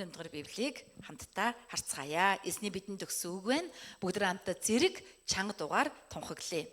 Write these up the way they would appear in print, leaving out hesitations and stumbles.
18 дугаар Библийг хамтдаа харцгаая. Эзний бидэнд өгсөн үг байна. Бүгд хамтдаа зэрэг чанга дугаар тунхаглая.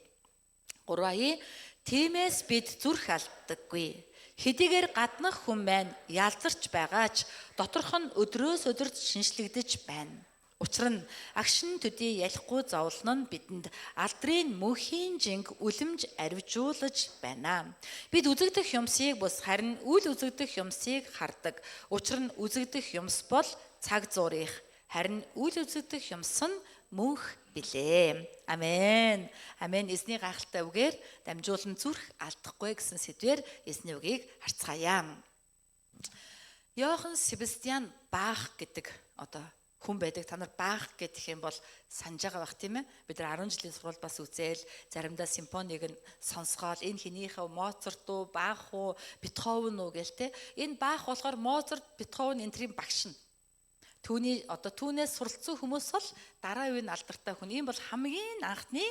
3-ийн тиймээс бид зүрх алддаггүй. Хэдийгээр гаднах хүн маань ялзарч байгаа ч доторх нь өдрөөс өдөрт шинчлэгдэж байна. Учир нь агшин төдий ялахгүй зовлон нь бидэнд алдрын мөнхийн жинг үлэмж аривжуулж байна. Бид үзэгдэх юмсыг бус харин үл үзэгдэх юмсыг хардаг. Учир нь үзэгдэх юмс бол цаг зуурих, харин үл үзэгдэх юмс нь мөнх билээ. Амен. Амен. Эзний гайхалтай үгээр дамжуулан зүрх алдахгүй гэсэн сэдвээр эзний үгийг харцгаая. Йохан Себастьян Бах гэдэг одоо хүн байдаг. Та нар Бах гэдэг юм бол санаж байгаа бах тийм ээ. Бид нар 10 жилийн сургууль бас үзээл, заримдаа симфоник нь сонсгоол, энэ хинийхээ Моцарт уу, Бах уу, Бетховен уу гээл те. Энэ Бах болохоор Моцарт, Бетховен энтрийн багш нь. Түүний одоо түүнээс суралцсан хүмүүс бол дараа үеийн алдартай хүн. Ийм бол хамгийн анхны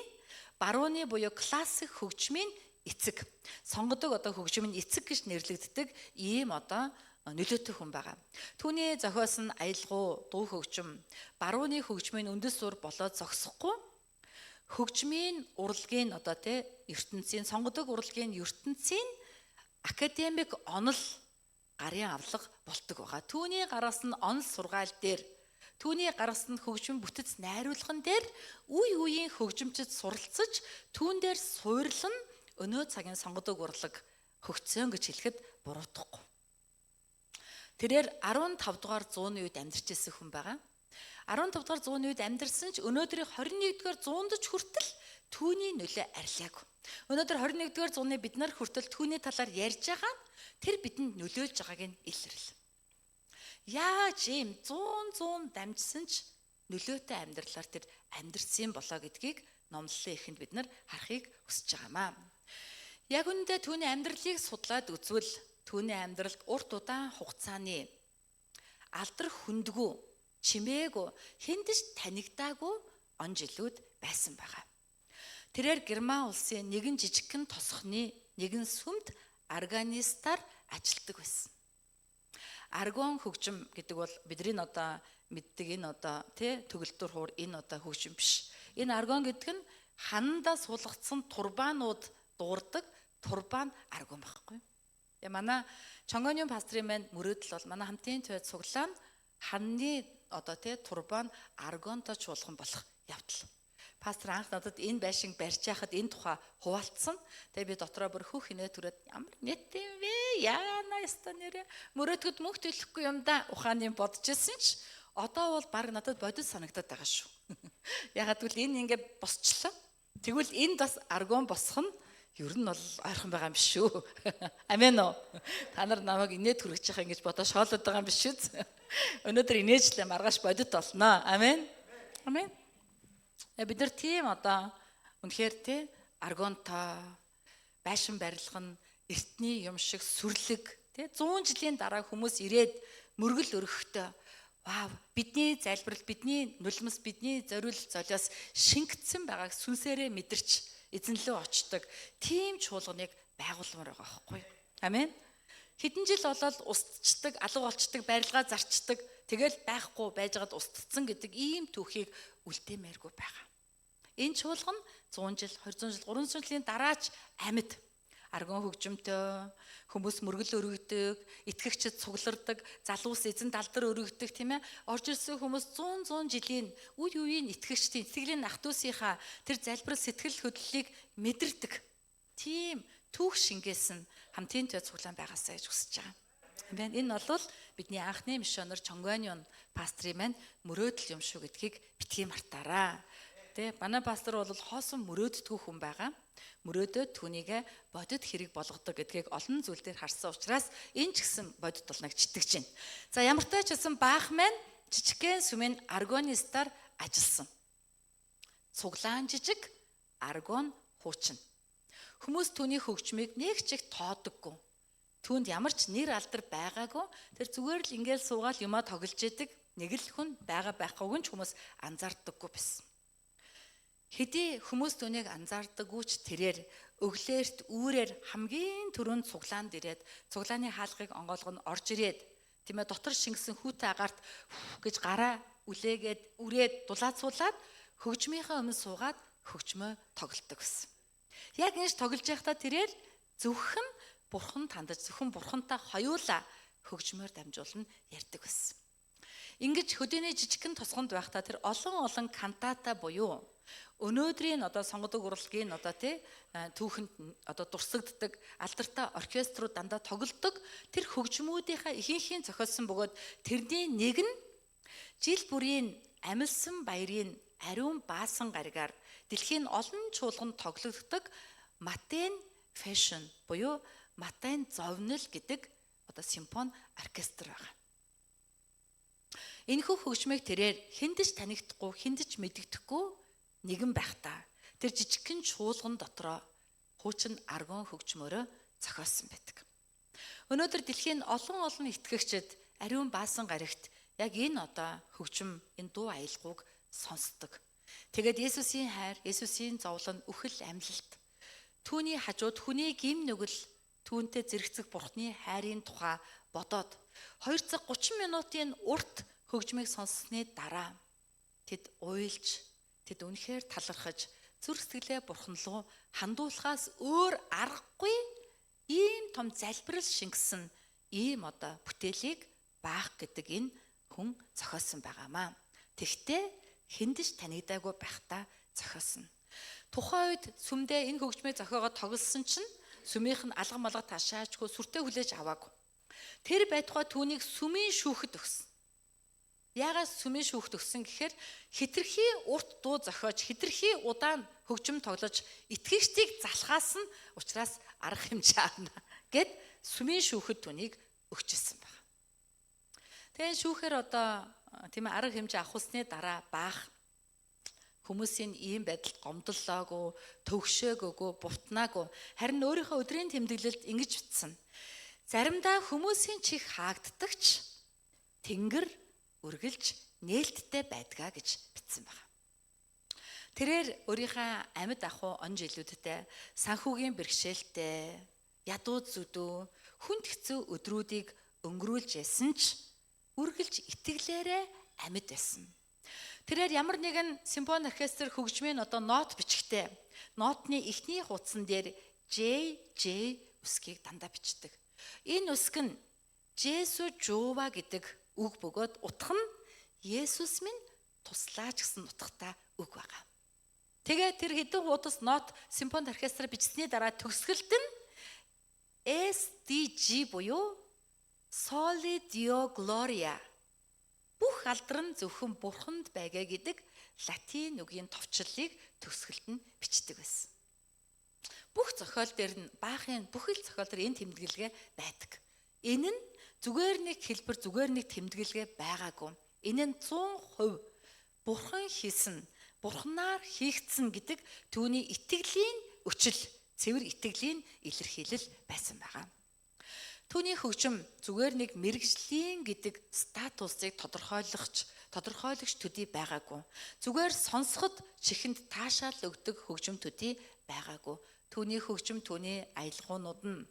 барууны буюу классик хөгжмийн эцэг. Сонгодог одоо хөгжмийн эцэг гэж нэрлэгддэг ийм одоо нөлөөтэй хүн байгаа. Түүний зохиосон аялгау, дуу хөгжим, барууны хөгжмийн үндэс суурь болоод зогсохгүй хөгжмийн урлагийн одоо тэ ертөнцийн сонгодог урлагийн ертөнцийн академик онол гарын авлага болдог байгаа. Түүний гаргасан онол сургаал дээр, түүний гаргасан хөгжим бүтэц найруулган дээр үе үеийн хөгжимчд суралцаж түүн дээр суйрлан өнөө цагийн сонгодог урлаг хөгжсөн гэж хэлэхэд буруутахгүй. Тэрээр 15 дугаар зууны үед амьдарч ирсэн хүн байгаа. 15 дугаар зууны үед амьдарсан ч өнөөдрийн 21 дугаар зуунд ч хүртэл түүний нөлөө арилаагүй. Өнөөдөр 21 дугаар зууны бид нар хүртэл түүний талаар ярьж байгаа нь тэр бидэнд нөлөөлж байгааг нь илрэл. Яаж ийм 100 дамжсан ч нөлөөтэй амьдралаар тэр амьдарсан болоо гэдгийг номлолын эхэнд бид нар харахыг хүсэж байгаамаа. Яг үүндээ түүний амьдралыг судлаад үзвэл түүний амьдралд урт удаан хугацааны алдар хүндгүү, чимээгүй, хүнд ч танигдаагүй он жилүүд байсан байгаа. Тэрээр Герман улсын нэгэн жижигхэн тосхны нэгэн сүмд органистаар ажилладаг байсан. Аргон хөгжим гэдэг бол бидний одоо мэддэг энэ одоо тий төгөлдөр хуур энэ одоо хөгжим биш. Энэ аргон гэдэг нь ханандаа суулгацсан турбанууд дуурдаг турбан аргон байхгүй. Тэгээ манай Чонгоны пастрын маань мөрөөдөл бол манай хамтын туйд цуглаан ханны одоо тий турбан аргонтой чуулган болох явдал. Пастор анх надад энэ байшин барьж яхад энэ тухай хуваалцсан. Тэгээ би дотроо бүр хөх хинээ түрээд ямар нэт юм бэ? Яана яста нэрэ мөрөөдгөд мөнгө төлөхгүй юм да ухааны бодож ирсэн ч одоо бол баг надад бодит санагдаад байгаа шүү. Ягаад гэвэл энэ ингээ босчлоо. Тэгвэл энд бас аргон босох нь ер нь бол ойрхон байгаа юм биш шүү. Амен уу? Та нар намайг инээд хүргэж байгаа ингэж бодоо шоолоод байгаа юм биш үү? Өнөөдөр инээжлээ маргааш бодит болно. Амен. Амен. Бид нар тийм одоо үнэхээр тий аргонтой байшин барилга нь эртний юм шиг сүрлэг тий 100 жилийн дараа хүмүүс ирээд мөргөл өргөхдөө вау, бидний залбирал, бидний нулимс, бидний зориулалт золиос шингэцсэн байгааг сүнсээрээ мэдэрч эзэн лөө очдог тийм чуулганыг байгуулмаар байгаа байхгүй. Амен. Хэдэн жил болоод устчдаг, алга болчдөг, барилгаа зарчдаг, тэгэл байхгүй байжгаад устцсан гэдэг ийм түүхийг үлдээмээргүй байгаа. Энэ чуулган 100 жил, 200 жил, 300 жилийн дараач амьд аргон хөгжимтэй, хүмүүс мөргөл өргөдөг, итгэгчид цуглардаг, залуус эзэн далдар өргөдөг тийм ээ. Орж ирсэн хүмүүс 100 жилийн үе үеийн итгэгчдийн итгэлийн ах дүүсийнхаа тэр залбирал сэтгэл хөдлөлийг мэдэрдэг. Тийм түүх шингээсэн хамтын туй цуглаан байгаасаа гэж хүсэж байгаа. Амен. Энэ бол бидний анхны миссионер Чонгонион пастрын маань мөрөөдөл юм шүү гэдгийг битгий мартаарай. Тэ манай пастор бол хоосон мөрөөддгүү хүн байгаа. Мөрөөдөөд түүнийг бодит хэрэг болгодог гэдгийг олон зүйл дээр харсан учраас энэ ч гэсэн бодит болно гэж итгэж байна. За ямар ч байсан Бах маань жижигхэн сүмийн аргонистаар ажилласан. Цуглаан жижиг, аргон хуучин. Хүмүүс түүний хөгжмийг нэг ч их тоодоггүй. Түүнд ямар ч нэр алдар байгаагүй. Тэр зүгээр л ингээл суугаал юмаа тоглож идэг нэг л хүн байгаа байхгүйг нь ч хүмүүс анзаардаггүй байсан. Хэдий хүмүүс түүнийг анзаардаггүй ч тэрээр өглөөрт үүрээр хамгийн түрүүнд цуглаанд ирээд цуглааны хаалгыг онгоолгоно орж ирээд Тийм ээ, дотор шингэсэн хүүтэн агаарт гэж гараа үлээгээд үрээд дулаацуулаад хөгжмийнхээ өмнө суугаад хөгжмөө тоглодог гэсэн. Яг ингэж тоглож байхдаа тэрээр зөвхөн бурханд хандаж, зөвхөн бурхантай хоёулаа хөгжмөөр дамжуулна ярьдаг байсан. Ингэж хөдөөний жижигхэн тосгонд байхдаа тэр олон олон кантата буюу өнөөдрийн одоо сонгодог урлагийн одоо тий түүхэнд одоо дурсагддаг алдартай оркеструуд дандаа тоглодог тэр хөгжмүүдийнхаа ихэнхийн зохиолсон бөгөөд тэрний нэг нь жил бүрийн амилсан баярын ариун баасан гаригаар дэлхийн олон чуулганд тоглогддог Матен Фэшн буюу Матен зовнил гэдэг одоо симфони оркестр байна. Энэхүү хөгжмийг тэрээр хүнд ч танигдахгүй, хүнд ч мэдэгдэхгүй нэгэн байхдаа тэр жижигхэн чуулган дотроо хуучин аргон хөгжмөөрөө зохиосон байдаг. Өнөөдөр дэлхийн олон олон итгэгчид ариун баасан гарагт яг энэ одоо хөгжим, энэ дуу аялгауг сонсдог. Тэгээд Есүсийн хайр, Есүсийн зовлон, үхэл, амьлалт, түүний хажууд хүний гим нүгэл, түүнтэй зэрэгцэх Бурхны хайрын тухай бодоод 2 цаг 30 минутын урт хөгжмийг сонссны дараа тэд уйлж, тэд үнэхээр талархаж, зүрх сэтгэлээ Бурхан руу хандуулахаас өөр аргагүй ийм том залбирал шингэсэн ийм одоо бүтээлийг Бах гэдэг энэ хүн зохиосон байгаамаа. Тэгтээ хүнд ч танигдаагүй байхдаа зохиосон. Тухайн үед сүмдээ энэ хөгжмийг зохиогоод тоглосон чинь сүмийнх нь алга малга ташаачгүй сүртэй хүлээж аваагүй. Тэр байтугай түүнийг сүмийн шүүхэд өгсөн. Яагаад сүмийн шүүхэд өгсөн гэхээр хитрхи урт дуу зохиож, хитрхи удаан хөгжим тоглож итгэгчдийг залхаас нь учраас арга хэмжээ авна гэд сүмийн шүүхэд түүнийг өгчээсэн байна. Тэгээ шүүхээр одоо тийм ээ арга хэмжээ авахсны дараа Бах хүмүүсийн ийм байдалд гомдлоогүй, төвшөөгөөгүй, бутнаагүй. Харин өөрийнхөө өдрийн тэмдэглэлд ингэж бичсэн. Заримдаа хүмүүсийн чих хаагддагч тэнгэр үргэлж нээлттэй байдгаа гэж бичсэн байна. Тэрээр өөрийнхөө амьд ахуй он жилүүдтэй санхүүгийн бэрхшээлтэй, ядуу зүдүү, хүнд хэцүү өдрүүдийг өнгөрүүлж ясан ч үргэлж итгэлээрээ амьд байсан. Тэрээр ямар нэгэн симфони оркестр хөгжмийн одоо нот бичгтээ нотны эхний хуудсан дээр J J үсгийг дандаа бичдэг. Энэ үсэг нь Жесу Жува гэдэг үг бөгөөд утга нь Есүс минь туслаач гэсэн утгатай үг байгаа. Тэгээ тэр хэдэн хуудас нот симфони оркестр бичсэний дараа төгсгөлд нь SDG буюу Soli Deo Gloria, бүх алдар нь зөвхөн Бурханд байгаа гэдэг латин үгийн товчлолыг төгсгөлд нь бичдэг байсан. Бүх зохиол дээр нь Бахын бүх л зохиол дээр энэ тэмдэглэгээ байдаг. Энэ нь зүгээр нэг хэлбэр, зүгээр нэг тэмдэглэгээ байгаагүй. Энэ нь 100% Бурхан хийсэн, Бурханаар хийгдсэн гэдэг түүний итгэлийн өчл, цэвэр итгэлийн илэрхийлэл байсан байгаа. Түүний хөгжим зүгээр нэг мэргэжлийн гэдэг статусыг тодорхойлогч төдий байгаагүй. Зүгээр сонсоход чихэнд таашаал өгдөг хөгжим төдий байгаагүй. Түүний хөгжим, түүний аялгуунууд нь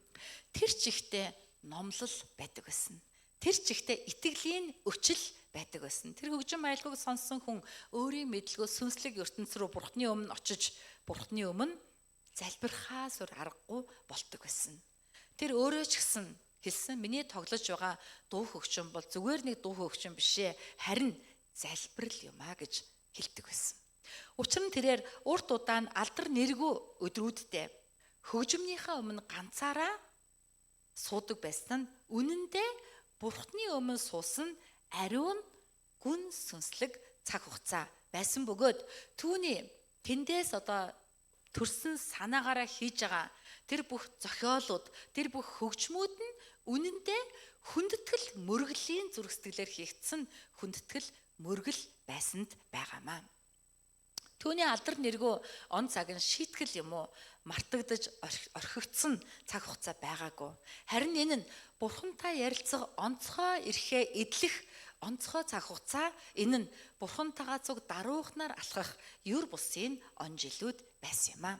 тэр чигтээ номлол байдаг байсан. Тэр чигтээ итгэлийн өчл байдаг байсан. Тэр хөгжим аялгауг сонссон хүн өөрийн мэдлгүй сүнслэг ертөнц рүү Бурхны өмнө очиж, Бурхны өмнө залбирхаас өөр аргагүй болдог байсан. Тэр өөрөө ч гэсэн хэлсэн, миний тоглож байгаа дуу хөгжим бол зүгээр нэг дуу хөгжим биш ээ, харин залбирал юм а гэж хэлдэг байсан. Учир нь тэрээр урт удаан алдар нэргүй өдрүүддээ хөгжмнийхээ өмнө ганцаараа суудаг байсан нь үнэндээ Бурхны өмнө суусан ариун гүн сүнслэг цаг хугацаа байсан бөгөөд түүний тэндээс одоо төрсэн санаагаараа хийж байгаа тэр бүх зохиолууд, тэр бүх хөгжмүүд нь үнэндээ хүндэтгэл мөргөлийн зүрх сэтгэлээр хийгдсэн хүндэтгэл мөргөл байсанд байгаамаа. Түүний алдар нэргүй он цаг нь шийтгэл юм уу мартагдаж орхигдсон цаг хугацаа байгаагүй. Харин энэ нь Бурхантай ярилцах онцгой эрхээ эдлэх онцгой цаг хугацаа, энэ нь Бурхантайгаа зүг даруухнаар алхах юр бусын он жилүүд байсан юм аа.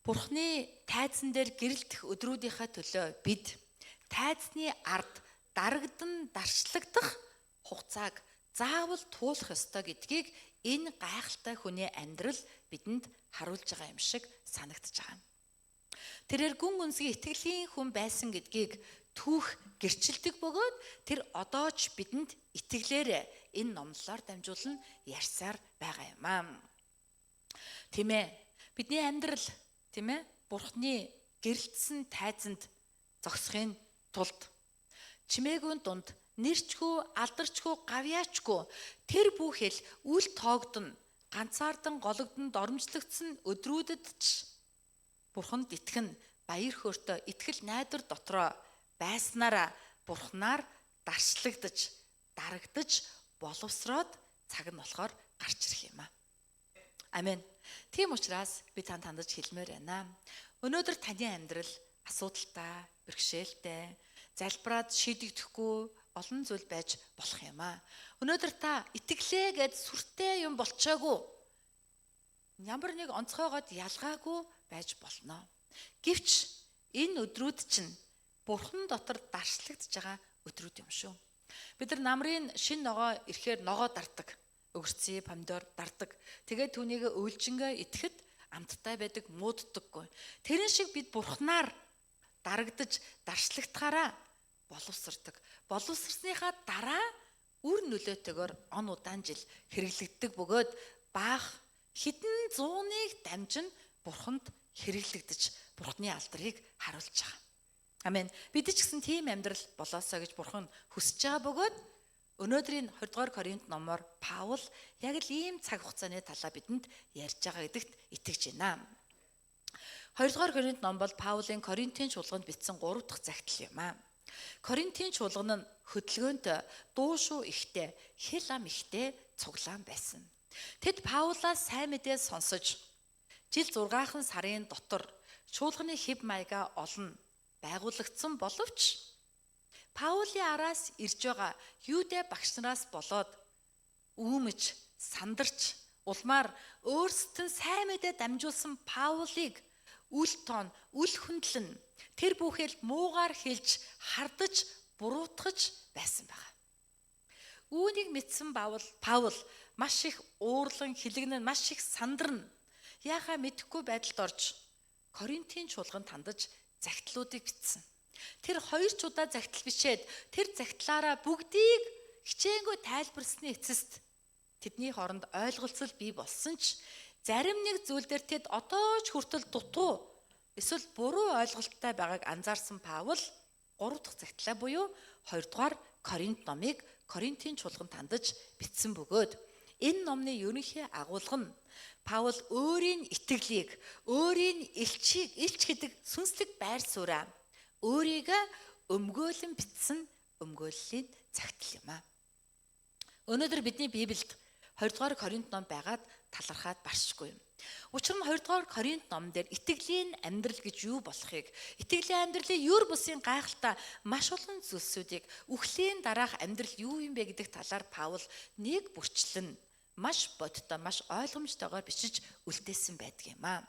Бурхны тайзан дээр гэрэлтэх өдрүүдийнхээ төлөө бид тайзны ард дарагдан даршлагдах хугацааг заавал туулах ёстой гэдгийг энэ гайхалтай хүний амьдрал бидэнд харуулж байгаа юм шиг санагдаж байгаа. Тэрээр гүн гүнзгий итгэлийн хүн байсан гэдгийг түүх гэрчилдэг бөгөөд тэр одоо ч бидэнд итгэлээр энэ номлолоор дамжуулан ярьсаар байгаа юм аа. Тийм ээ. Бидний амьдрал, тийм ээ, Бурхны гэрэлтсэн тайзанд зогсохын тулд чимээгүй дунд нэрчгүй, алдарчгүй, гавьяачгүй тэр бүхэл үл тоогдон, ганцаардан гологдон доромжлогдсон өдрүүдэд ч Бурханд итгэн, баяр хөөртэй итгэл найдвар дотроо байснараа Бурханаар даршлагдаж, дарагдаж, боловсроод цаг нь болохоор гарч ирэх юм аа. Амен. Тийм учраас би танд хандаж хэлмээр байна. Өнөөдөр таны амьдрал асуудалтай, бэрхшээлтэй, залбираад шийдэгдэхгүй олон зүйл байж болох юм аа. Өнөөдөр та итгэлээ гэд сүртэй юм болчоогүй. Ямар нэг онцгойгоод ялгаагүй байж болно. Гэвч энэ өдрүүд чинь Бурхан дотор даршлагдж байгаа өдрүүд юм шүү. Бид нар намрын шин ногоо ирэхээр ногоо дардаг. Өгөрцөө, помидор дардаг. Тэгээд түүнийг өлжөнгөө идэхэд амттай байдаг, мууддаггүй. Тэрэн шиг бид Бурханаар дарагдаж даршлагдахаараа боловсрдаг. Боловсрсныхаа дараа үр нөлөөтэйгээр он удаан жил хэрэглэгддэг бөгөөд баах хэдэн зууныг дамжин Бурханд хэрэглэгдэж Бурхны алдрыг харуулж байгаа. Амен. Бид ч гэсэн тийм амьдрал болоосоо гэж Бурхан хүсэж байгаа бөгөөд өнөөдрийн 20 дугаар Коринт номоор Паул яг л ийм цаг хугацааны талаар бидэнд ярьж байгаа гэдэгт итгэж байна. 20 дугаар Коринт ном бол Паулийн Коринтын чуулганд бичсэн 3 дахь загтал юм аа. Коринтын чуулган нь хөдөлгөөнт дуушуу ихтэй, хэл ам ихтэй цуглаан байсан. Тэд Паулаас сайн мэдээ сонсож жил 6 сарын дотор чуулганы хэв маягаа олно байгуулагдсан боловч Паулийн араас ирж байгаа Юудэ багш нараас болоод үүмэж, сандарч улмаар өөрсдөд нь сайн мэдээ дамжуулсан Паулыг үл тоон, үл хүндлэн тэр бүхэл муугаар хэлж, хардаж, буруутгаж байсан байгаа. Үүнийг мэдсэн Паул маш их уурлан хилэгнэн, маш их сандарна. Яахаа мэдэхгүй байдалд орж Коринтын чуулганд хандаж загтлуудыг бичсэн. Тэр 2 ч удаа загтал бичээд тэр загтлаараа бүгдийг хичээнгүй тайлбарсны эцэст тэдний хооронд ойлголцол бий болсон ч зарим нэг зүйл дээр тэд одоо ч хүртэл дутуу эсвэл буруу ойлголттой байгааг анзаарсан Паул 3 дахь загтлаа буюу 2 дугаар Коринт номыг Коринтын чуулганд хандаж бичсэн бөгөөд энэ номны ерөнхий агуулга нь Паул өөрийн итгэлийг, өөрийн элчийг, элч гэдэг сүнслэг байр сууриа өөрийгөө өмгөөлөн бичсэн өмгөөллийн загтал юм аа. Өнөөдөр бидний Библиэд 2 дугаар Коринт ном байгаад талархаад баршгүй юм. Учир нь 2 дугаар Коринт ном дээр итгэлийн амьдрал гэж юу болохыг, итгэлийн амьдралын юр бусын гайхалтай маш олон зүйлсүүдийг, үхлийн дараах амьдрал юу юм бэ гэдэг талаар Паул нэг бүрчлэн маш бодтой, маш ойлгомжтойгоор бичиж үлдээсэн байдаг юм аа.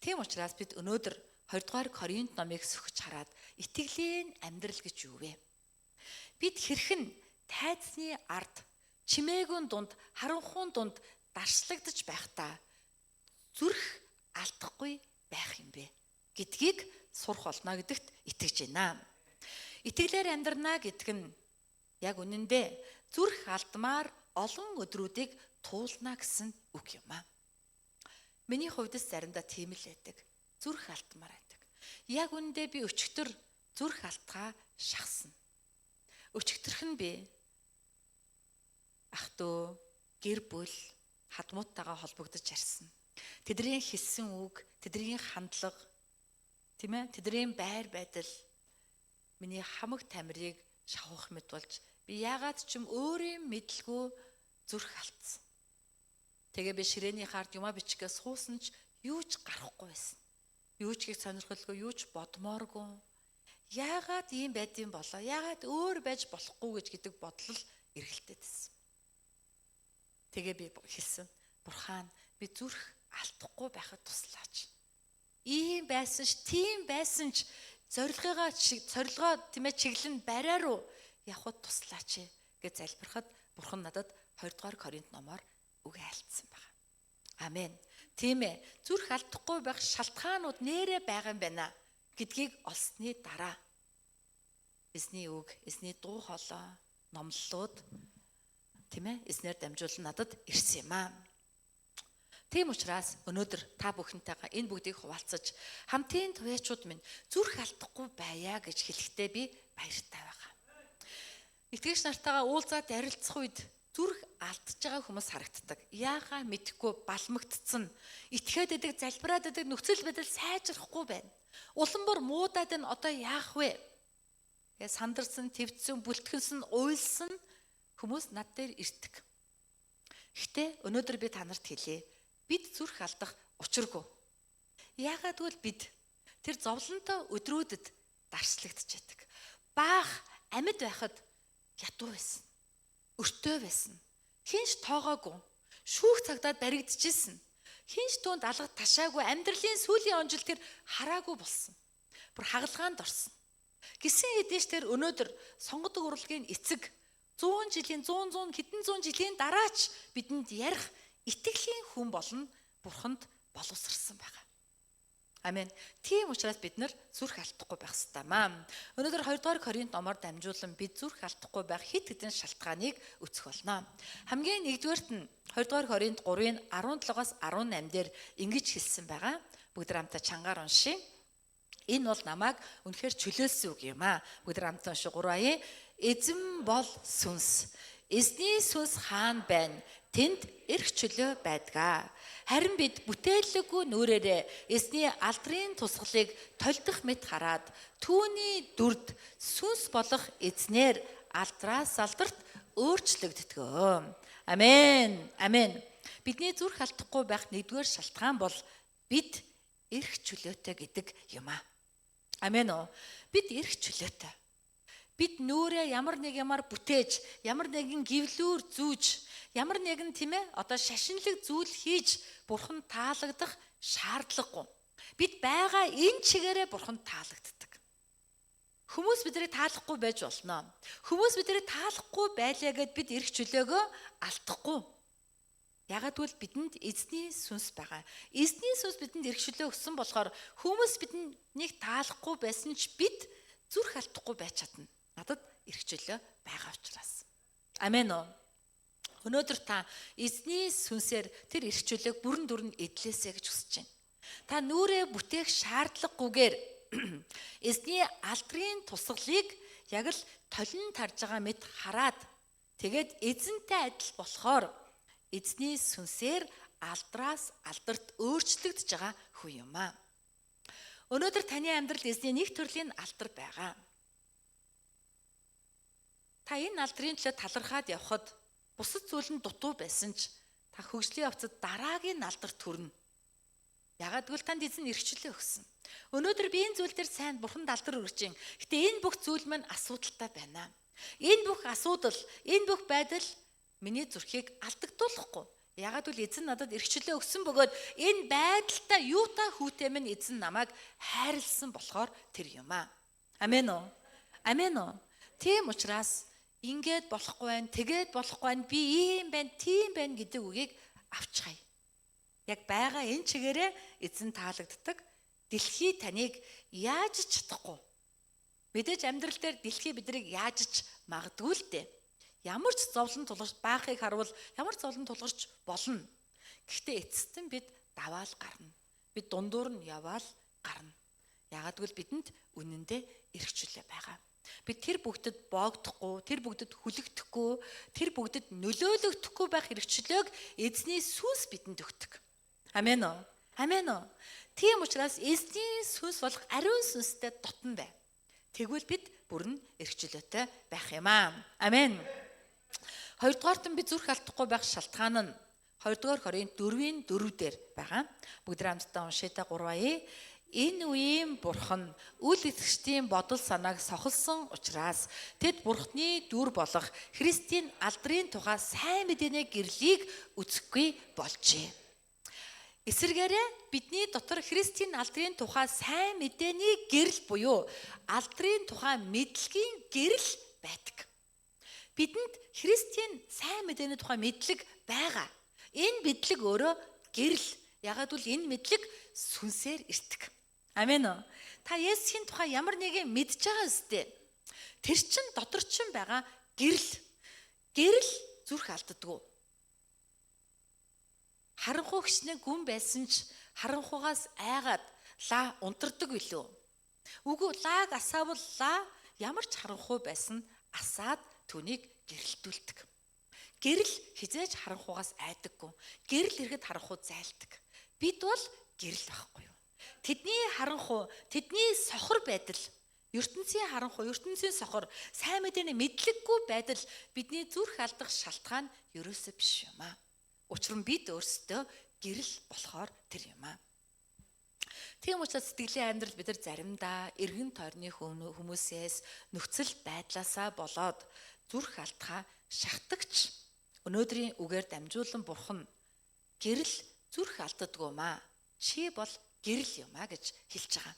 Тийм учраас бид өнөөдөр 2 дугаар Коринт номыг сөхөж хараад итгэлийн амьдрал гэж юу вэ? Бид хэрхэн тайзны ард, чимээгүй дунд, харанхуун дунд даршлагдаж байхдаа зүрх алдахгүй байх юм бэ гэдгийг сурах болно гэдэгт итгэж байна. Итгэлээр амьдрнаа гэдэг нь яг үнэндээ зүрх алдмаар олон өдрүүдийг туулна гэсэн үг юм аа. Миний хувьд заримдаа тийм л байдаг. Зүрх алдмаар байдаг. Яг үнэндээ би өчигдөр зүрх алтгаа шахсан. Өчигдөрх нь би ах дүү, гэр бүл, хадмууттайгаа холбогдож ярьсан. Тэдний хэлсэн үг, тэдний хандлага, тийм ээ, тэдний байр байдал миний хамаг тамирыг шавхах мэт болж би яагаад ч юм өөрийн мэдлгүй зүрх алдсан. Тэгээ би ширээний хаард юмаа бичгээ суусан ч юу ч гарахгүй байсан. Юу ч хийх сонирхолгүй, юу ч бодмооргүй. Яагаад ийм байдсан болоо? Яагаад өөр байж болохгүй гэж гэдэг бодлол эргэлтээд байсан. Тэгээ би хэлсэн. Бурхан, би зүрх алдахгүй байхад туслаач. Ийм байсан ч, тийм байсан ч Зорилгыгаа зорилгоо тийм ээ чиглэн бариа руу явхад туслаач гэж залбирахад Бурхан надад 2 дугаар Коринт номоор үг айлтсан байна. Амен. Тийм ээ. Зүрх алдахгүй байх шалтгаанууд нэрээ байгаа юм байна гэдгийг олсны дараа эзний үг, эзний дуу хоолой, номлолууд тийм ээ эзнээр дамжуулан надад ирсэн юм аа. Тийм учраас өнөөдөр та бүхэнтэйгээ энэ бүгдийг хуваалцаж хамтын туяачууд минь зүрх алдахгүй байя гэж хэлэхдээ би баяртай байгаа. Итгэгч нартайгаа уулзаад ярилцах үед зүрх алдж байгаа хүмүүс харагддаг. Яахаа мэдэхгүй балмагдцсан. Итгээд идэг, залбираад идэг нөхцөл байдал сайжрахгүй байна. Улам бүр муудаад энэ одоо яах вэ? Гэ сандарсан, твцсэн, бүлтгэнсэн, уйлсан хүмүүс над дээр ирдэг. Гэхдээ өнөөдөр би та нарт хэлье. Бид зүрх алдах учиргүй. Яагаад гэвэл бид тэр зовлонтой өдрүүдэд дарслагдчихэдэг. Баах амьд байхад ятуу байсан. Өртөө байсан. Хинч тоогоогүй. Шүүх цагдаад баригдчихсэн. Хинч түүнд алга ташаагүй, амьдралын сүүлийн онжил тэр хараагүй болсон. Бүр хагалгаанд орсон. Гисэн хэдий ч тэр өнөөдөр сонгодог урлагийн эцэг 100 жилийн 100 100 хэдэн зуун жилийн дараач бидэнд ярих итгэлийн хүн болно Бурханд боловсрсан байгаа. Амен. Тийм учраас бид нар зүрх алдахгүй байх ёстой маа. Өнөөдөр 2 дугаар Коринт номоор дамжуулан бид зүрх алдахгүй байх хэд хэдэн шалтгааныг үзэх болно. Хамгийн нэгдүгээрт нь 2 дугаар Коринт 3-ын 17-оос 18 дээр ингэж хэлсэн байгаа. Бүгд хамтаа чангаар уншъя. Энэ бол намайг үнэхээр чөлөөлсөн үг юм аа. Бүгд хамтаа унших 3 аяа. Эзэн бол сүнс. Эзний сүнс хаан байна. Тэнд эрх чөлөө байдгаа. Харин бид бүтээллэггүй нүрээрээ эзний алдрын тусгалыг толдох мэт хараад түүний дүрд сүнс болох эзнээр алдраас алдарт өөрчлөгддгөө. Амен. Амен. Бидний зүрх алдахгүй байх нэгдүгээр шалтгаан бол бид эрх чөлөөтэй гэдэг юм аа. Амен уу? Бид эрх чөлөөтэй. Бид нүрээ ямар нэг ямар бүтээж, ямар нэгэн гівлүүр зүүж, ямар нэгэн тийм ээ одоо шашинлаг зүйл хийж бурхан таалагдах шаардлагагүй. Бид байгаа энэ чигээрээ бурхан таалагддаг. Хүмүүс биднийг таалахгүй байж болно. Хүмүүс биднийг таалахгүй байлаа гэд бид эрх чөлөөгөө алдахгүй. Ягаад гэвэл бидэнд эзний сүнс байгаа. Эзний сүнс бидэнд эрх чөлөө өгсөн болохоор хүмүүс биднийг таалахгүй байсан ч бид зүрх алдахгүй байж чадна. Надад эрх чөлөө байгаа учраас. Амен уу? Өнөөдөр та эзний сүнсээр тэр эрх чөлөөг бүрэн дүрэн эдлээсэй гэж хүсэж байна. Та нүрээ бүтээх шаардлагагүйгээр эзний алдрын тусгалыг яг л толин тарж байгаа мэт хараад тэгээд эзэнтэй адил болохоор эзний сүнсээр алдраас алдарт өөрчлөгдөж байгаа хүн юм аа. Өнөөдөр таны амьдралд эзний нэг төрлийн алдар байгаа. Та энэ алдрын төлөө талархаад явхад бусад зүйл нь дутуу байсан ч та хөгжлийн явцад дараагийн алдарт хүрнэ. Ягаад гэвэл танд эзэн эрхчлөө өгсөн. Өнөөдөр би энэ зүйл дээр сайн бурханд алдар өргөж байна. Гэтэ энэ бүх зүйл маань асуудалтай байна. Энэ бүх асуудал, энэ бүх байдал миний зүрхийг алдагдуулахгүй. Ягаад гэвэл эзэн надад эрхчлөө өгсөн бөгөөд энэ байдалтай юутай хүүтэй минь эзэн намайг хайрлсан болохоор тэр юм аа. Амен үү? Амен үү? Тийм учраас ингээд болохгүй байна, тэгээд болохгүй байна, би ийм байна, тийм байна гэдэг үгийг авчхая. Яг байгаа энэ чигээрээ эзэн таалагддаг. Дэлхий таныг яаж ч чадахгүй. Мэдээж амьдрал дээр дэлхий биднийг яаж ч магадгүй л дээ. Ямар ч зовлон тулгарч баахыг харуул ямар зовлон тулгарч болно. Гэхдээ эцэст нь бид даваал гарна. Бид дундуур нь яваал гарна. Ягаад гэвэл бидэнд үнэндээ эрх чөлөө байгаа. Бид тэр бүгдэд боогдохгүй, тэр бүгдэд хүлэгдэхгүй, тэр бүгдэд нөлөөлөгдөхгүй байх эрх чөлөөг эзний сүнс бидэнд өгдөг. Амен үү? Амен үү? Тийм учраас эзний сүнс болох ариун сүнстэй дотн бай. Тэгвэл бид бүрэн эрх чөлөөтэй байх юм аа. Амен. Хоёрдугаарт нь би зүрх алдахгүй байх шалтгаан нь 2 дугаар Коринт 4-ийн 4 дээр байгаа. Бүгд хамтдаа уншъя та 3 аяа. Энэ үеийн бурхан үл итгэгчдийн бодол санааг сохолсон учраас тэд бурхны дүр болох Христийн алдрын тухай сайн мэдээний гэрлийг үзэхгүй болжээ. Эсвэргээрээ бидний дотор Христийн алдрын тухай сайн мэдээний гэрэл буюу алдрын тухай мэдлэгийн гэрэл байдаг. Бидэнд Христийн сайн мэдээний тухай мэдлэг байгаа. Энэ мэдлэг өөрөө гэрэл. Ягаад гэвэл энэ мэдлэг сүнсээр ирдэг. Амен үү? Та Есүсийн тухай ямар нэгэн мэдж байгаа үстэй. Тэр чин дотор чин байгаа гэрэл. Гэрэл зүрх алддаггүй. Харанхуй хичнээн гүн байсан ч харанхугаас айгаад лаа унтардаг билүү? Үгүй, лааг асаавал лаа ямар ч харанхуй байсан асаад түүнийг гэрэлтүүлдэг. Гэрэл хизээж харанхугаас айдаггүй. Гэрэл ирэхэд харанхуй зайлдаг. Бид бол гэрэл байхгүй юу? Тэдний харанхуй, тэдний сохор байдал, ертөнцийн харанхуй, ертөнцийн сохор, сайн мэдээний мэдлэггүй байдал бидний зүрх алдах шалтгаан ерөөсөө биш юм аа. Учир нь бид өөрсдөө гэрэл болохоор тэр юм аа. Тийм учраас сэтгэлийн амьдрал бид нар заримдаа эргэн тойрны хүмүүсээс нөхцөл байдлаасаа болоод зүрх алдхаа шахтагч өнөөдрийн үгээр дамжуулан Бурхан гэрэл зүрх алддаггүй маа. Чи бол гэрэл юм а гэж хэлж байгаа.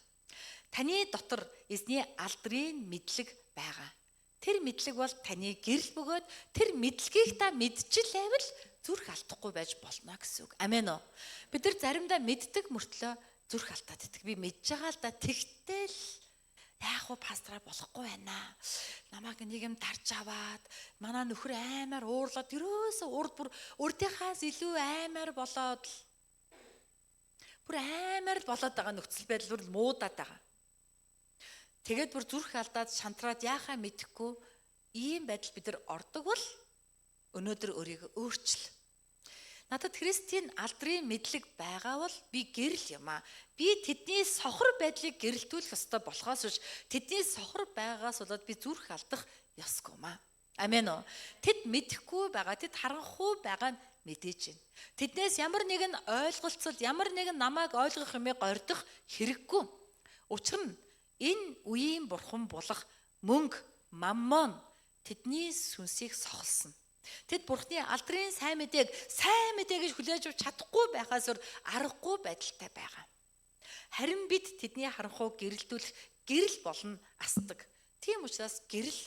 Таны дотор эзний алдрын мэдлэг байгаа. Тэр мэдлэг бол таны гэрэл бөгөөд тэр мэдлэгийг та мэдчил байвал зүрх алдахгүй байж болно гэсэн үг. Амен үү? Бид нар заримдаа мэддэг мөртлөө зүрх алдаад иддэг. Би мэдж байгаа л да, тэгтэл яах вэ, пастраа болохгүй байна. Намайг нэг юм тарж аваад манай нөхөр аймаар уурлаад ерөөсөө урд бүр урдынхаас илүү аймаар болоод л бүр аймаар л болоод байгаа нөхцөл байдал бүр муудаад байгаа. Тэгээд бүр зүрх алдаад шантраад яахаа мэдэхгүй ийм байдал бид нар ордог бол өнөөдөр өөрийгөө өөрчил. Надад Христийн алдрын мэдлэг байгаа бол би гэрэл юм аа. Би тэдний сохор байдлыг гэрэлтүүлэх ёстой болохоос биш тэдний сохор байгаас болоод би зүрх алдах ёсгүй юм аа. Амен үү? Тэд мэдэхгүй байгаа, тэд харанхуй байгаа нь мэдээж байна. Тэднээс ямар нэгэн ойлголцол, ямар нэгэн намайг ойлгох юмыг гордох хэрэггүй. Учир нь энэ үеийн бурхан болох мөнгө, маммон тэдний сүнсийг сохолсон. Тэд Бурхны алдрын сайн мэдээг сайн мэдээ гэж хүлээж авч чадахгүй байхаас өөр аргагүй байдалтай байгаа. Харин бид тэдний харанхуй гэрэлтүүлэх гэрэл болно асдаг. Тийм учраас гэрэл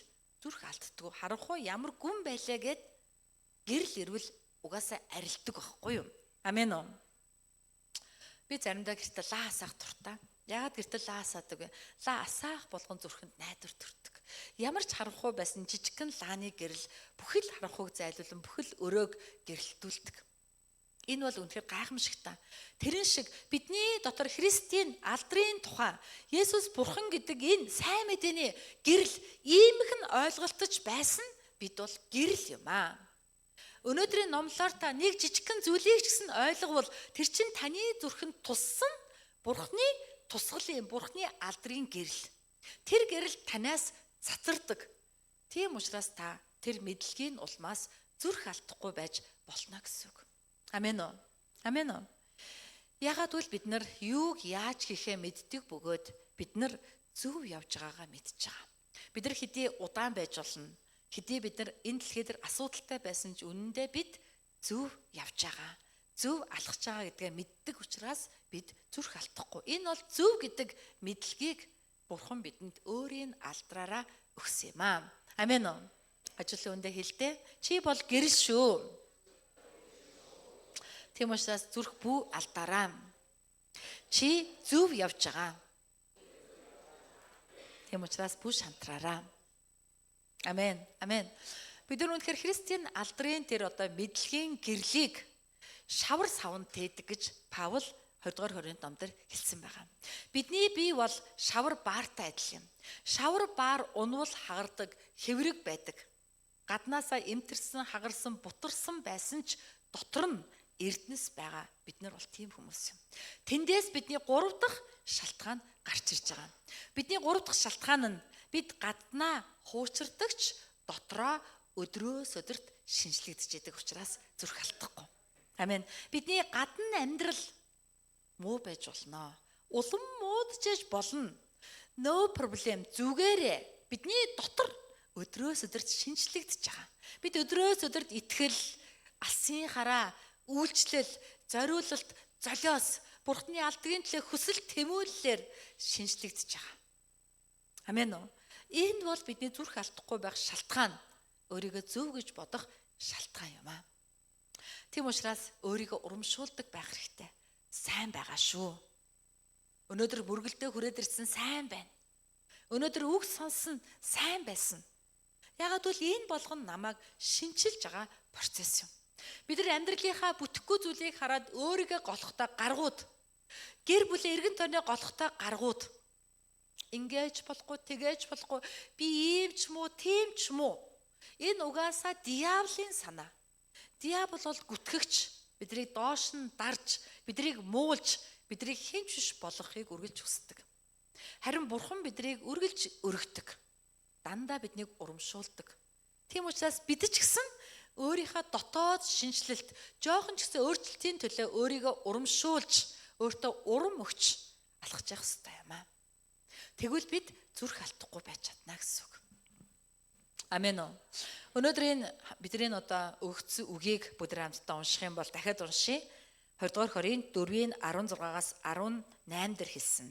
зүрх алддаггүй. Харанхуй ямар гүн байлаа гэд гэрэл ирвэл угаасаа арилдаг байхгүй юу? Амен үү? Би заримдаа гэртээ лаа асаах дуртай. Яагаад гэртээ лаа асаадаг вэ? Лаа асаах болгон зүрхэнд найдвар төрдөг. Ямар ч харанхуй байсан жижигхэн лааны гэрэл бүхэл харанхуйг зайлуулан бүхэл өрөөг гэрэлтүүлдэг. Энэ бол үнэхээр гайхамшигтай. Тэрэн шиг бидний дотор Христийн алдрын тухай Есүс Бурхан гэдэг энэ сайн мэдээний гэрэл иймхэн ойлголтож байсан бид бол гэрэл юм аа. Өнөөдрийн номлоор та нэг жижигхэн зүйлийг ч гэсэн ойлговол тэр чинь таны зүрхэнд туссан Бурханы тусгалын, Бурханы алдрын гэрэл. Тэр гэрэл танаас цацардаг. Тийм учраас та тэр мэдлэгийн улмаас зүрх алдахгүй байж болно гэсэн үг. Амен үү? Амен үү? Ягаад гэвэл бид нар юуг яаж хийхээ мэддэг бөгөөд бид нар зөв явж байгаагаа мэдж байгаа. Бид нар хэдий удаан байж болно. Хэдий бид нар энэ дэлхий дээр асуудалтай байсан ч үнэндээ бид зөв явж байгаа. Зөв алхаж байгаа гэдгээ мэддэг учраас бид зүрх алдахгүй. Энэ бол зөв гэдэг мэдлэгийг Бурхан бидэнд өөрийн алдраараа өгсөн юм аа. Амен үү? Ажлын үндэ хэлдэ. Чи бол гэрэл шүү. Тийм учраас зүрх бүү алдараа. Чи зөв явж байгаа. Тийм учраас бүү шантраараа. Амен. Амен. Бид нар үнэхээр Христийн алдрын тэр одоо мэдлэгийн гэрлийг шавар савн тээдэг гэж Паул 20 дугаар хорийн ном дээр хэлсэн байгаа. Бидний бие бол шавар баартай адил юм. Шавар баар унвал хагардаг, хэврэг байдаг. Гаднаасаа эмтэрсэн, хагарсан, бутарсан байсан ч дотор нь эрдэнэс байгаа. Бид нар бол тийм хүмүүс юм. Тэндээс бидний 3 дахь шалтгаан гарч ирж байгаа. Бидний 3 дахь шалтгаан нь бид гаднаа хуучирдагч дотроо өдрөөс өдөрт шинжлэгдэж идэг учраас зүрх алдахгүй. Амен. Бидний гадна амьдрал муу байж болно. Улам муудчихэж болно. No problem. Зүгээрээ бидний дотор өдрөөс өдөрт шинжлэгдэж байгаа. Бид өдрөөс өдөрт итгэл, алсын хараа, үйлчлэл, зориулалт, золиос, Бурхны алдгийн төлөө хүсэл тэмүүллээр шинжлэгдэж байгаа. Амен үү? Энэ бол бидний зүрх алдахгүй байх шалтгаан. Өөрийгөө зөв гэж бодох шалтгаан юм аа. Тийм учраас өөрийгөө урамшуулдаг байх хэрэгтэй. Сайн байгаа шүү. Өнөөдөр мөргөлдөө хүрээд ирсэн сайн байна. Өнөөдөр үг сонссон сайн байсан. Ягаад гэвэл энэ болгон намайг шинчилж байгаа процесс юм. Бид нар амьдралынхаа бүтэхгүй зүйлийг хараад өөрийгөө голохдоо гаргууд, гэр бүлээ эргэн тойрны голохдоо гаргууд, ингэж болохгүй, тэгэж болохгүй, би ийм ч муу, тийм ч муу. Энэ угаасаа диавлын санаа. Диавол бол гүтгэгч, биднийг доош нь дарж, биднийг муулж, биднийг хинч биш болгохыг үргэлж хүсдэг. Харин Бурхан биднийг үргэлж өргөдөг. Дандаа биднийг урамшуулдаг. Тийм учраас бид ч гэсэн өөрийнхөө дотоод шинжилэлт, жоохон ч гэсэн өөрчлөлтийн төлөө өөрийгөө урамшуулж, өөртөө урам өгч алхаж явах хэрэгтэй юм аа. Тэгвэл бид зүрх алдахгүй байж чадна гэсэн үг. Амен үү? Өнөөдөр энэ бидний одоо өгсөн үгийг бүгд хамтдаа унших юм бол дахиад уншъя. 20 дугаар Коринт 4-ийн 16-аас 18 дээр хэлсэн.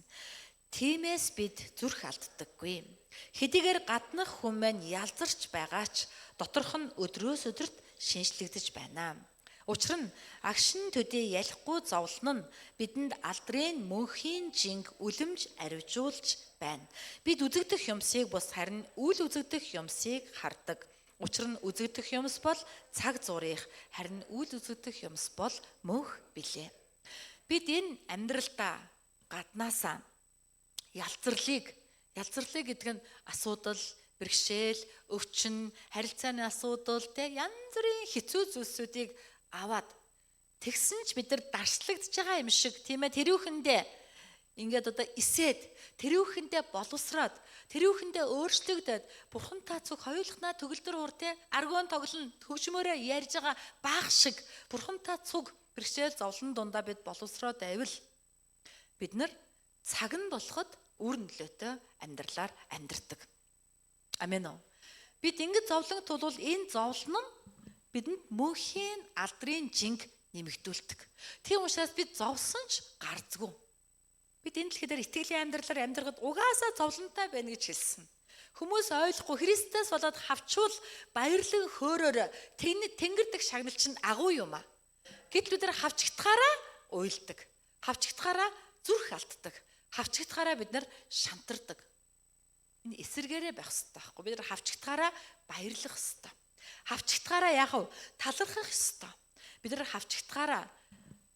Тиймээс бид зүрх алддаггүй. Хэдийгээр гаднах хүн маань ялзарч байгаа ч доторх нь өдрөөс өдөрт шинжлэгдэж байна. Учир нь агшин төдий ялахгүй зовлон нь бидэнд алдрын мөнхийн жинг үлэмж аривжуулж байна. Бид үзэгдэх юмсыг бус харин үл үзэгдэх юмсыг хардаг. Учир нь үзэгдэх юмс бол цаг зуурынх, харин үл үзэгдэх юмс бол мөнх билээ. Бид энэ амьдралдаа гаднаасаа ялзарлыг гэдэг нь асуудал, бэрхшээл, өвчин, харилцааны асуудал, тэ янз бүрийн хэцүү зүйлсүүдийг аваад тэгсэн ч бид нар дарслагдж байгаа юм шиг, тийм ээ, тэрүүхэндээ ингээд одоо эсээд, тэрүүхэндээ боловсроод, тэрүүхэндээ өөрчлөгдөд, Бурхантай цуг хоёулахнаа төгөлдөр уур, тэ аргон тоглон хөгжмөөрөө ярьж байгаа баах шиг Бурхантай цуг бэрхшээл зовлон дундаа бид боловсроод байвал бид нар цаг нь болоход үр нөлөөтэй амьдралаар амьдардаг. Амен үү? Бид ингэж зовлон тулвал энэ зовлон нь бидэнд мөнхийн алдрын жинг нэмэгдүүлдэг. Тийм учраас бид зовсон ч гарцгүй. Бид энэ дэлхий дээр итгэлийн амьдралаар амьдрахад угаасаа зовлонтой байна гэж хэлсэн. Хүмүүс ойлгохгүй Христээс болоод хавчвал баярлан хөөрөөр тэнгэр дэх шагнал чинь агуу юм а. Гэтэл бид нар хавчигдахаараа уйлдаг. Хавчигдахаараа зүрх алддаг. Хавчигдахаараа бид нар шантардаг. Энэ эсэргээрээ байх хэрэгтэй байхгүй. Бид нар хавчигдахаараа баярлах хэрэгтэй. Хавчигдахаараа яах вэ? Талархах ёстой. Бид нар хавчигдахаараа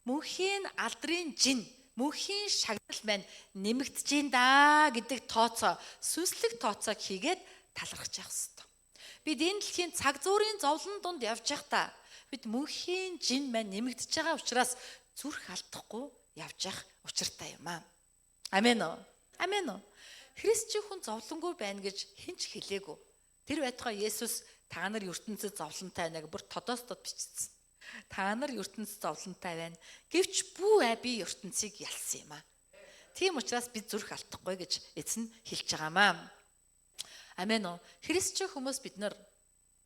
мөнхийн алдрын жин, мөнхийн шагнал маань нэмэгдэж гин даа гэдэг тооцоо, сүнслэг тооцоог хийгээд талархаж явах ёстой. Бид энэ дэлхийн цаг зуурын зовлон дунд явж байхдаа бид мөнхийн жин маань нэмэгдэж байгаа учраас зүрх алдахгүй явж явах учиртай юм аа. Амен үү? Амен үү? Христчийн хүн зовлонгүй байна гэж хэн ч хэлээгүй. Тэр байтугай Есүс та нар ертөнцид зовлонтой байна гэж бүр тодоос тод бичсэн. Та нар ертөнцид зовлонтой байна. Гэвч бүү ай би ертөнцийг ялсан юм аа. Тийм учраас бид зүрх алдахгүй гэж эзэн хэлж байгаамаа. Амен үү? Христчийн хүмүүс бид нар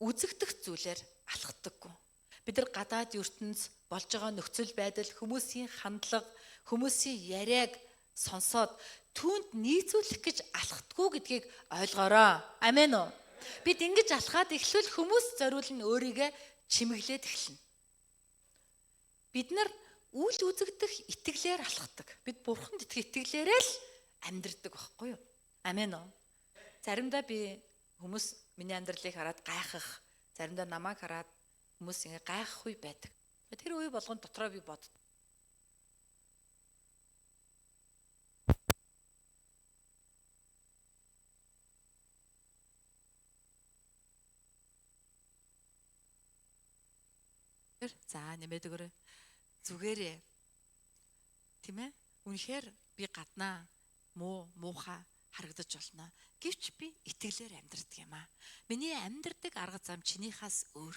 үзэгдэх зүйлээр алхдаггүй. Бид нар гадаад ертөнц болж байгаа нөхцөл байдал, хүмүүсийн хандлага, хүмүүсийн яриаг сонсоод түүнд нийцүүлэх гэж алхдаггүй гэдгийг ойлгоорой. Амен үү? Бид ингэж алхаад эхлвэл хүмүүс зориулн өөрийгөө чимэглээд эхэлнэ. Бид нар үл үзэгдэх итгэлээр алхдаг. Бид Бурханд итгэх итгэлээрээ л амьдрдаг байхгүй юу? Амен үү? Заримдаа би хүмүүс миний амьдралыг хараад гайхах, заримдаа намайг хараад хүмүүс ингэ гайхах үе байдаг. Тэр үе болгон дотроо би боддог. За нэмээд өгөөрэй. Зүгээрээ. Тийм ээ? Үнэхээр би гаднаа муу, муухай харагдаж болно. Гэвч би итгэлээр амьдрдаг юм аа. Миний амьдрдаг арга зам чинийхээс өөр.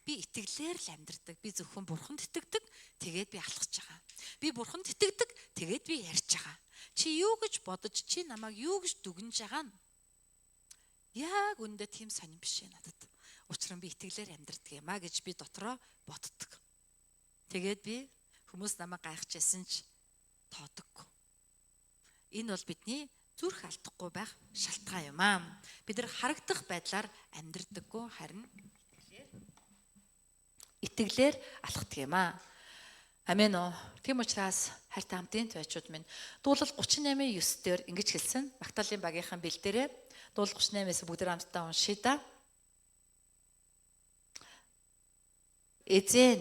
Би итгэлээр л амьдрдаг. Би зөвхөн Бурханд итгэдэг. Тэгээд би алхаж байгаа. Би Бурханд итгэдэг. Тэгээд би ярьж байгаа. Чи юу гэж бодож, чи намайг юу гэж дүгнэж байгаа нь яг үндэ тийм сонин биш ээ надад. Учир нь би итгэлээр амьдрдаг юм а гэж би дотроо боддог. Тэгээд би Хүмүүс намайг гайхажсэн ч тоодоггүй. Энэ бол бидний зүрх алдахгүй байх шалтгаан юм аа. Бид нар харагдах байдлаар амьдрдаггүй, харин итгэлээр алхдаг юм аа. Амен уу. Тийм учраас хайртай хамтын туйчууд минь, дуулал 38:9 дээр ингэж хэлсэн. Магдалины багийнхан бэлдээрээ дуулал 38-ээс бүгд хамтдаа уншъя да. Эзэн,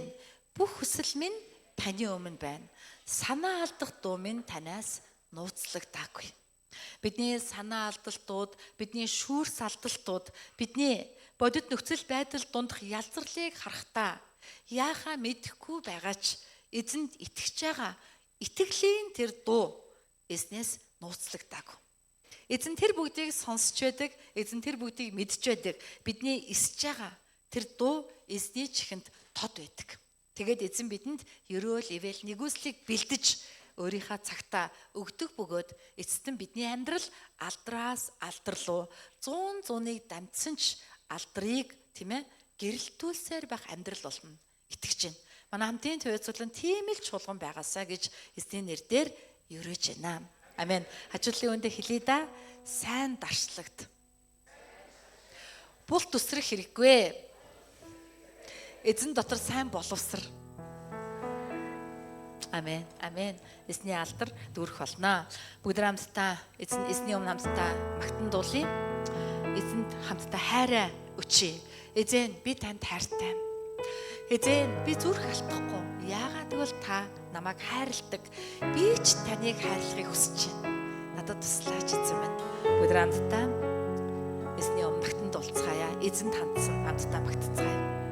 бүх хүсэл минь таны өмнө байна. Санаа алдах дуу минь танаас нууцлагдаагүй. Бидний санаа алдалтууд, бидний шүүрс алдалтууд, бидний бодит нөхцөл байдал дундах ялзарлыг харахтаа яахаа мэдэхгүй байгаач эзэнд итгэж байгаа итгэлийн тэр дуу эзнээс нууцлагдаагүй. Эзэн тэр бүгдийг сонсч байдаг, эзэн тэр бүгдийг мэдж байдаг. Бидний эсэж байгаа тэр дуу эзний чихэнд тод байдаг. Тэгээд эзэн бидэнд ерөөл, ивэл, нэгүслийг бэлдэж өөрийнхөө цагтаа өгдөг бөгөөд эцэст нь бидний амьдрал алдраас алдар руу 100 зууныг дамжсан ч алдрыг, тийм ээ, гэрэлтүүлсээр байх амьдрал болно. Итгэж байна. Манай хамтын туйцуулан тийм л чуулган байгаасаа гэж эзний нэр дээр ерөөж байна. Амен. Хажуудлын өндө хэлье да. Сайн даршлагд. Булт үсрэх хэрэггүй. Эзэн дотор сайн боловсар. Амен. Амен. Эзний алдар дүүрэх болно. Бүгд хамтдаа эзэн эзний өмнө хамтдаа магтан дуулъя. Эзэнд хамтдаа хайраа өчье. Эзэн, би танд хайртай. Эзэн, би зүрх алдахгүй. Яагаад гэвэл та намайг хайрладаг. Би ч таныг хайрлахыг хүсэж байна. Надад туслаач, эзэн минь. Бүгд хамтдаа эзний өмнө магтан дуулцгаая. Эзэнд хандсан хамтдаа магтацгаая.